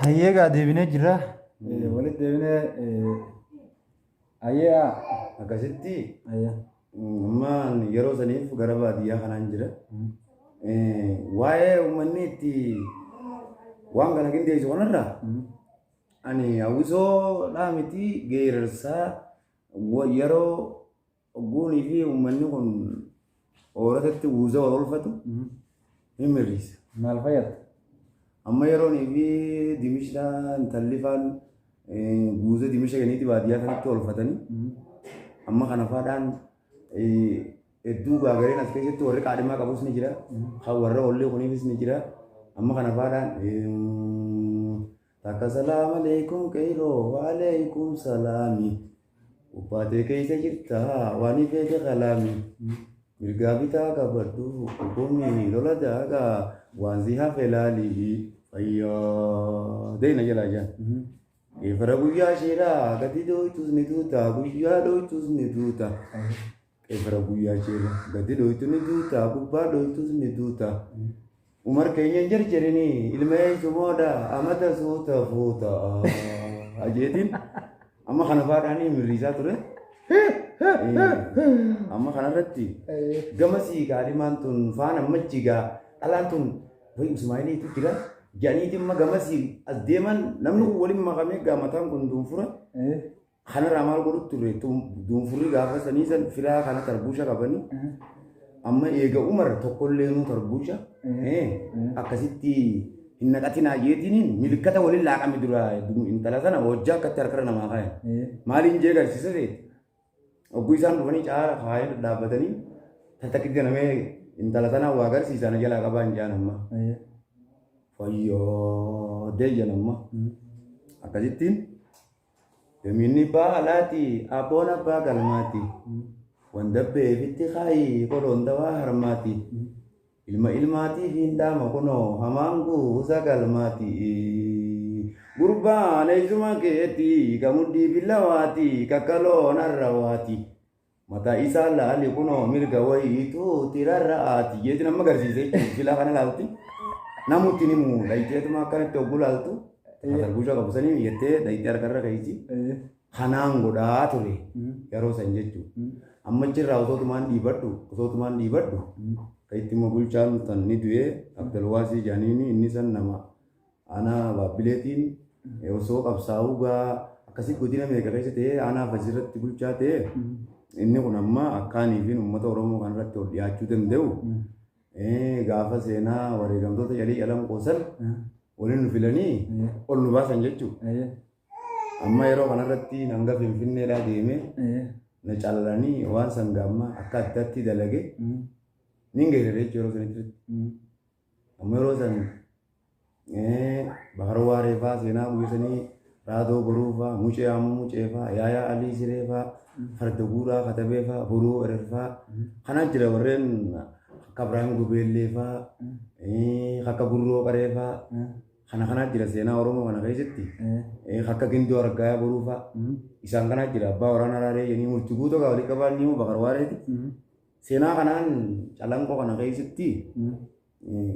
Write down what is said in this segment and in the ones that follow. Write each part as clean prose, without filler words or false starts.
Hayyee gaa deebinee jirra. Walitti deebinee hayyee Akkasitti hayyee. amma yeroo saniif gara baadiyyaa kanaan jira. Waa'ee uummanni itti waan kana qindeessu kanarraa ani hawwisoo dhaa miti geerarsaa yeroo ogguunii fi uummanni kun ooratatti wuuza wal oolfatu hin mirriisa. Maal fayyada? Amma yeroonii fi dimishaa intalli faan guuza dimisha ganiiti baadiyyaa kanatti oolfatanii amma kana faadhaan hedduu gaagareen as keessatti warri qaadhimaa qabus ni jira. Kan warra ollii kuniifis ni jira. Amma kana faadhaan takka salaam aleekum qeyroo waaleekum salaami. Ubbaatee keessa jirta waan ifeete kalaami. Mirgaa bitaa qabadhu hukumni lola daagaa waan si hafe laali fayyaa deena jalaa jaan. Qeefara guyyaa sheeraa gadi dooytus ni duuta guyyaa dooytus ni duuta. Qeefara guyyaa sheeraa gadi dooytu ni duuta gubbaa dooytus ni duuta. Umar keenya hin jarjarini ilma eessumoodha amata suuta fuuta. Ajeetiin amma kana faadhaanii mirriisaa ture. Amma kanarratti gama sii kaadhimaan tun faana machigaa dhalaan tun wayi Usmaayiliitu jira. Jedhaniiti amma gama sii as deeman namni kun waliin makamee gaa mataan kun duunfura. Kanarraa maal godhu ture duunfurri gaafa sanii san firaa kana tarbuusha qabanii amma eega Umar tokkollee nuu tarbuusha akkasitti hin naqatinaa jeetiniin milikkata waliin laaqame dura intala sana hojjaa akkatti harkarra namaa kaayan. Maaliin jee garsiisa seeti? Ogguu isaan dhufanii caara kaayee dhadhaabbatanii tattakitti ganamee intala tanaa waa agarsiisa na jalaa qabaan jaan amma. Fayyoo deeyyan amma. Akkasittiin Yamiinni abbaa alaati abboon abbaa galmaati. Wandabbee fitti kaayi koloon dawaa harmaati. Ilma ilmaatiif hin dhaama kunoo hamaan guusa galmaati. Gurbaan eessuma keetti ka mudhii billawaati kakkaloon arrawaati. Mataa isaa laali kunoo mirga wayiitu tirarra'aati jeetiin amma agarsiise jechuudha. Filaa kana laalti. Namutti ni muu dhayiteetuma akkanatti hogguu laaltu. Tarbuusha qabu sanii jettee dhayitee harkarra keessi. Kanaan godhaa ture yeroo san jechuudha. Amma achirraa osootumaan dhiibadhu osootumaan dhiibadhu. Kan itti immoo bulchaan san ni du'ee Abdalwaasii jedhaniini inni san nama Aanaa Baabbileetiin osoo qabsaa'uu gaa akkasii godina meeqa keessa ta'ee aanaa Fazirratti bulchaa ta'e inni kun amma akkaanii fi uummata Oromoo kanarratti ol dhiyaachuu danda'u gaafa seenaa wareegamtoota jalii calanqoo san waliin nu filanii ol nu baasan jechuudha. Amma yeroo kanarratti hanga Finfinneedhaa deemee na calalanii waan san gaamma akka addaatti dalage nin geerare jechuudha yeroo sanitti. Amma yeroo san Bahar Waaree faa seenaa guyya sanii Raadoo Boruu faa Mucee Amuu Mucee faa Yaayaa Alii Siree faa Farda Guuraa Katabee faa Boruu Erer faa kana jira warreen akka Ibraahim Gubeellee faa akka Gurroo Qaree faa kana kana jira seenaa Oromoo kana keessatti akka Gindoo Argaayaa Boruu faa isaan kana jira abbaa waraana Raaree jedhanii murtii guutuu gaa walii qabaan ni Bakar Waareeti. Seenaa kanaan calanqoo kana keessatti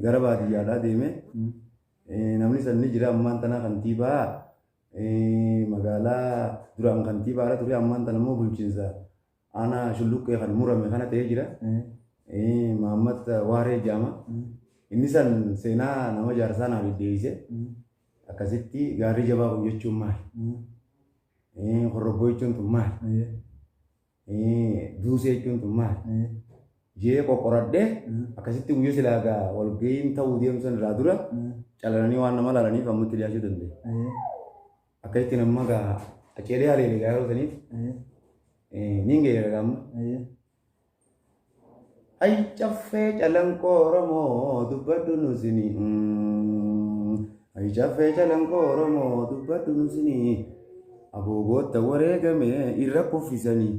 gara baadiyyaadhaa deeme namni san ni jira ammaan tana kantiibaa magaalaa duraan kantiibaadha ture ammaan tana immoo bulchiinsa aanaa shulluqqee kan murame kana ta'ee jira. Mahammad Waaree jedhama. Inni san seenaa nama jaarsaa naaf iddeeyse akkasitti gaarri jabaa kun jechuun maali? Horrobboo jechuun tun maali? Duusee jechuun tun maali? Jee qoqqoradhee akkasitti guyyaa silaa gaa walga'iin ta'uu deemsan irraa dura calalanii waan nama laalaniif ammatti dhiyaachuu danda'e. Akkasitti nama gaa aceelee haleele gaa yeroo saniif niin geera gaa amma. Ay caffee calanqoo Oromoo dubbadhu nusini. Ay caffee calanqoo Oromoo dubbadhu nusini. Aboo goota wareegame irra kuffisanii.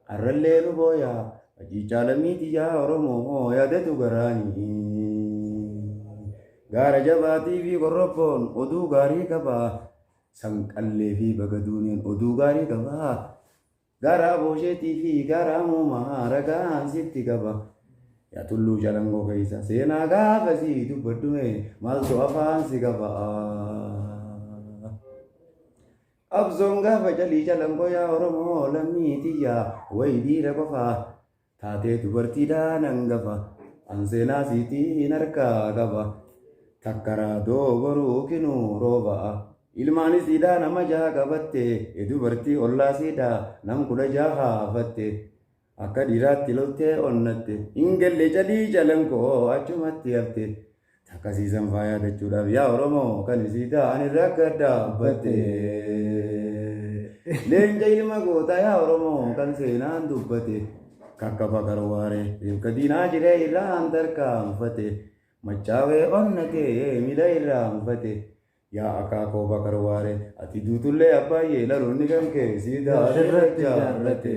Har'allee nu booya haciicaa lammii tiyyaa Oromoo yaadatu garaani. Gaara jabaatii fi korroppoon oduu gaarii qaba. Sanqallee fi bagaduuneen oduu gaarii qaba. Gaara boosheetii fi gaara muumaa ragaan sitti qaba. Yaa tulluu calangoo keessa seenaa gaafasii dubbadhume maaltu afaan si qaba. Absoon gaafa calii calanqoo yaa Oromoo lammii tiyyaa wayi dhiira qofaa taatee dubartiidhaan hangafa an seenaa siitiin harkaa qaba. Takka raadoo boruu kinuu rooba'a. Ilmaan isiidhaa nama jaha qabatte dubartii ollaa siidhaa nam 16 haafatte. Akka dhiiraatti loltee onnatte hin galle calii calanqoo achumatti hafte. Takka siisan faa yaadachuudhaaf yaa Oromoo kan isiidhaa ani irra akka dhaabbatte. Leenca ilma gootaa yaa Oromoo kan seenaan dubbate. Kakka bakar waaree rifka diinaa jiree irraan tarkaanfate. Machaawee onnatee miila irraanfate. Yaa akaakoo bakar waaree ati duutullee abbaayyee dhaloonni kan kee siidaa irra jaarrate.